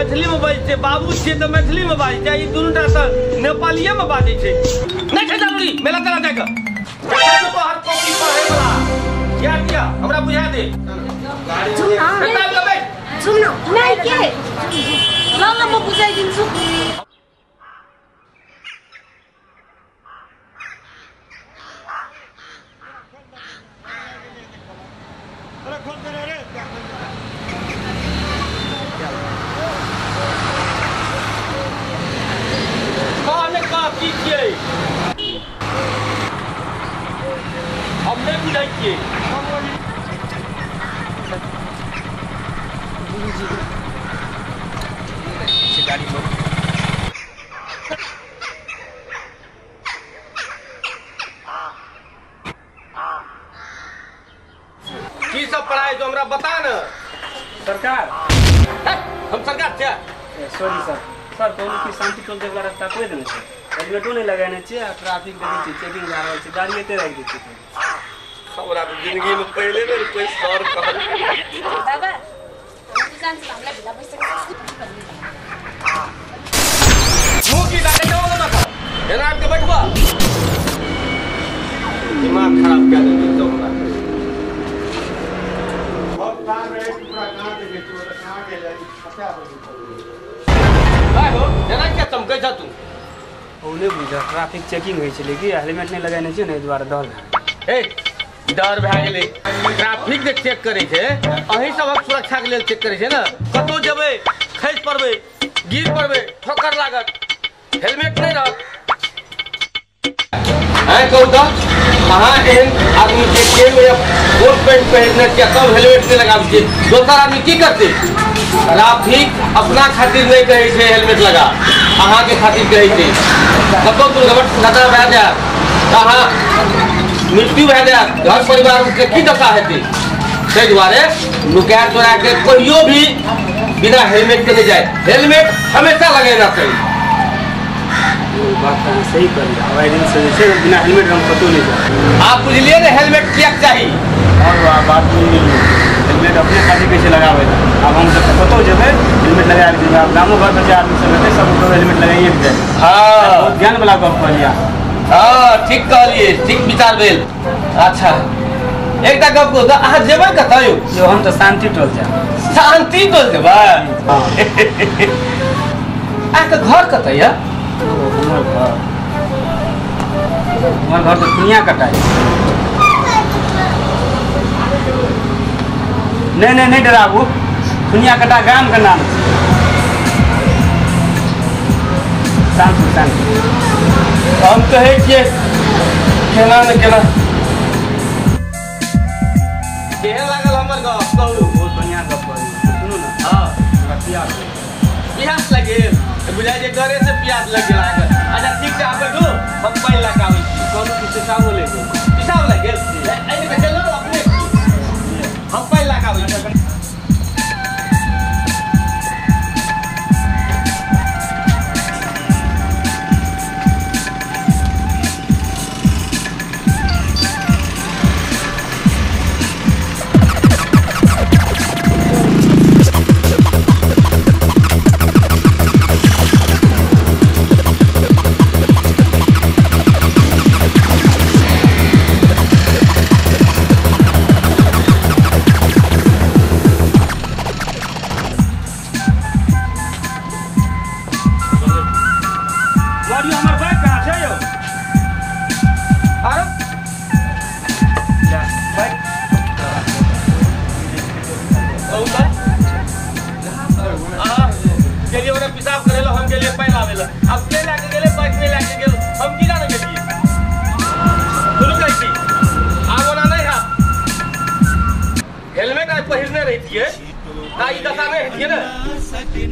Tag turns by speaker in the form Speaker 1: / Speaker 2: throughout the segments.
Speaker 1: मैथिली में बाजै छै, बाबू छियै तऽ मैथिली में बाजै छै, ई दुनूटा तऽ नेपालिये में बाजै छै। नहि छै जरूरी मेला तेला जाके तोहर कॉपी पढ़ै वाला किया किया हमरा बुझा दे।
Speaker 2: जाउँ न नै के ल ल म बुझाइदिन्छु।
Speaker 1: हम नहीं बुझाइ छियै। गाड़ी में की सब पढ़ाई जो हमरा बता न।
Speaker 3: सरकार
Speaker 1: हम सरकार छियै।
Speaker 3: सॉरी सर, सर कहलहुँ कि शांति टोल वाला रास्ता कोइ देने छै, हेलमेटो नहि लगेने छियै आ ट्रैफिक देखै छियै चेकिंग भए रहल छै, गाड़ी एते राखि दै छियै।
Speaker 1: हमरा तऽ जिंदगी में पहिले बेर कोई सर कहल।
Speaker 2: बाबा जान्छ हामीलाई ढिला भइसकेको छ।
Speaker 1: मुँह की डाके जाओ ना एना आबि के बैठबा, दिमाग खराब कए देलकै तो हमरा।
Speaker 4: बहुत तार रहे पूरा कहां के बेचो त कहां के जाई पता
Speaker 1: भाई हो एना क्या चमकै छ तू?
Speaker 3: ओ नहि बुझल ट्रैफिक चेकिंग होइ छलै कि हेलमेट नहि लगेने छियै ने, एहि दुआरे डर भए
Speaker 1: ए डर भए गेलै। ट्रैफिक जे चेक करै छै अहीं सबक सुरक्षा के लेल चेक करै छै ने। कतौ जेबै खसि पड़बै, गिर पड़बै, ठोकर लागत, हेलमेट नहि रहत। आँय कहू तऽ अहाँ एहन आदमी के कोट पैंट पहिरने छियै तब हेलमेट नहि लगाबै छियै, दोसर आदमी की करतै? ट्रैफिक अपना खातिर नहि कहै छै हेलमेट लगा, अहाँके खातिर कहै छै। कतौ दुर्घटना भए जायत तऽ अहाँ मृत्यु भए जायत, घर परिवार के की दशा हेतै? ताहि दुआरे नुका चोरा के कहियो भी बिना हेलमेट के नहीं जाए, हेलमेट हमेशा लगेना चाही।
Speaker 3: बात तऽ सही कहलियै, आब एहि दिन से जे छै बिना हेलमेट हम कतहु नहि जायब।
Speaker 1: आप बुझलियै ने हेलमेट किया चाही?
Speaker 3: और बात बुझि गेलियै, हेलमेट अपने खातिर कहै छै लगाबै लए। आब हम सब कतहु जेबै हेलमेट लगा कऽ जेबै। आब गामो घरमे जे आदमी सब हेतै सब हेलमेट लगाइए कऽ जाय।
Speaker 1: हाँ
Speaker 3: बहुत ज्ञान वाला गप कहलियै।
Speaker 1: हाँ ठीक कहलियै, ठीक विचार भेल। अच्छा एकटा गप कहू तऽ अहाँ जेबै कतऽ यौ?
Speaker 3: यौ हम तऽ शांति टोल जायब।
Speaker 1: शांति टोल जेबै? अहाँके घर कतऽ यऽ?
Speaker 3: हमर घर, हमर घर तऽ दुनिया कटा। नहीं नहीं नहीं डराबू, दुनिया कटा गाम के नाम छै। शांति शांति
Speaker 1: हम कहै छियै केना ने केना। केहन लागल हमर गप कहू?
Speaker 3: बहुत बढ़िया गप कहलहुँ। सुनू ने,
Speaker 1: हाँ
Speaker 3: हमरा प्यास
Speaker 1: प्यास लागि गेल, बुझाइ जे डरे से प्यास लागि गेल अहाँके। अच्छा ठीक छै, अहाँ बैठू, हम पानि लऽ कऽ आबै छी।
Speaker 3: कहलहुँ कि पेशाबो लागि गेल।
Speaker 1: पेशाब लागि गेल? एहि तऽ चलू अपने, हम पानि लऽ कऽ आबै छी।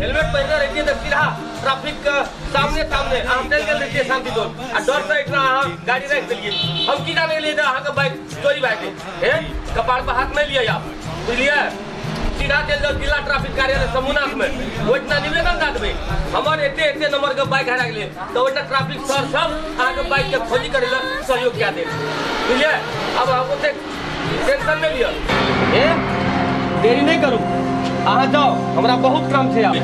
Speaker 1: हेलमेट पहिरने रहितियै तऽ सीधा ट्रैफिक के सामने सामने अहाँ चलि गेल रहितियै शांति टोल, आ डर से एहिठिना अहाँ गाड़ी राखि देलियै। हम की जाने गेलियै जे अहाँके बाइक चोरी भए गेल। हे कपार पर हाथ नहि लिअ आप, बुझलियै? सीधा चलि जाउ जिला ट्रैफिक कार्यालय समूनाथ में, ओहिठिना निवेदन दए देबै हमर एते एते नंबर के बाइक हरा गेलै, तऽ ओहिठिना ट्रैफिक सर सब अहाँके बाइक के खोजी करै लए सहयोग कए देत, बुझलियै? आब अहाँ ओतेक टेंशन नहि लिअ, हे देरी नहि करू। अहाँ जाओ, हमरा बहुत काम छै आब।